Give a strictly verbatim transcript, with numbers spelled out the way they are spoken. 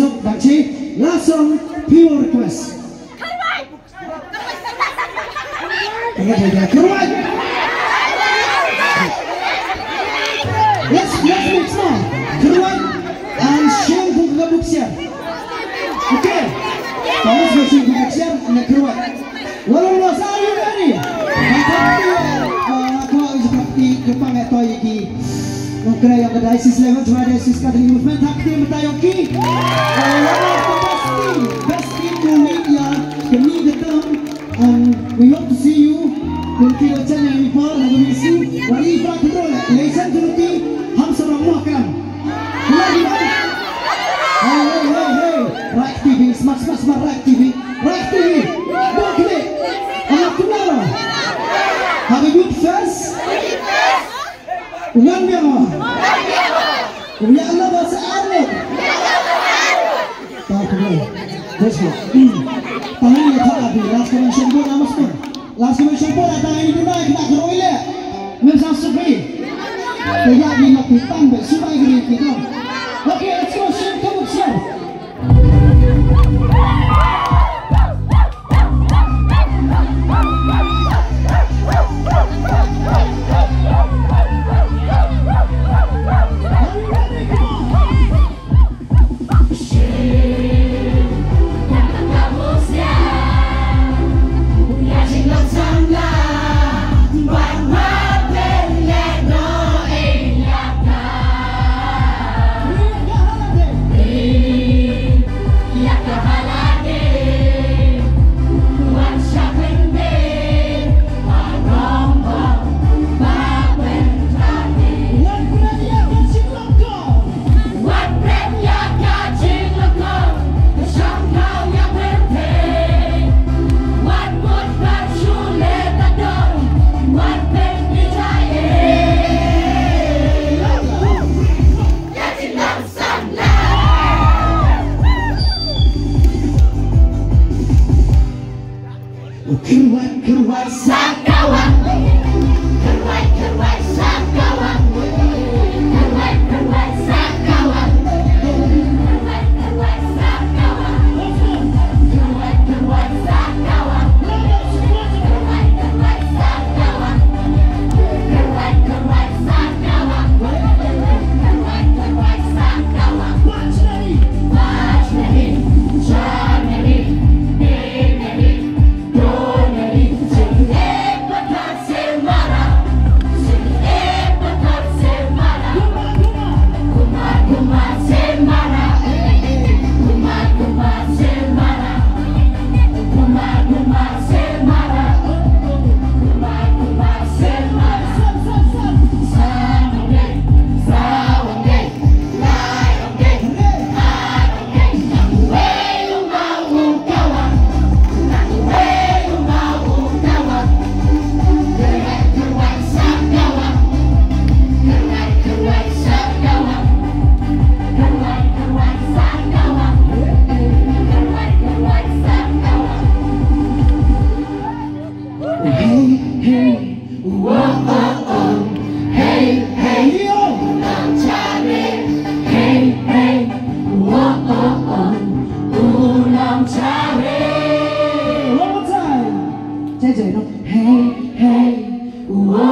Isuk, Dangchi, last song, viewer request. Kyrwai! Let's, let's mix now. Kyrwai and Shane Bukga Buksiar. Okay. Thomas Bashir Bukga Buksiar and Kyrwai. Walong Los, are you ready? Fantastic. Uh, ko is kapti kepang eto yaki. Nongkra ïa ka diocese level, jong ka diocese ka dei movement hak te mata ïong ki. Eh, one of the best team, best team to lead ïa kani ka term, and we hope to see you in the future. Ïa i por ha ka B C. Wa i pra tro le, lei san tu ti, ham sa rong mo kram. Hey, hey, hey, hey. Right T V, smash, smash, smash, Right T V. Right T V. Bok ni. Anak tu nara. Have a good first. Ngan biang. Biang Allah bahasa Arab. Tahu tu. Bos mo. Tangan ni tak ada. Last kali shampoo nama semua. Last kali shampoo datang ini tu naik nak keroi le. Mem sang supi. Kaya di nak pitang be subai gini kita. Okay, let's go. Shampoo, shampoo. Kyrwai, kyrwai, sa kawang. Kyrwai, kyrwai, sa kawang. Kyrwai, kyrwai, sa kawang. Kyrwai, kyrwai, sa kawang. Kyrwai, kyrwai, sa kawang. Kyrwai, kyrwai, sa kawang. Kyrwai, kyrwai, sa kawang. Kyrwai, kyrwai, sa kawang. Bach nahi. Bach nahi. Jar nahi. Be nahi. Hey, hey, whoa, oh, oh. Hey, hey, yo. Hey, hey, whoa, oh, oh. Ulam Chare. One more time. J J, no? Hey, hey, whoa.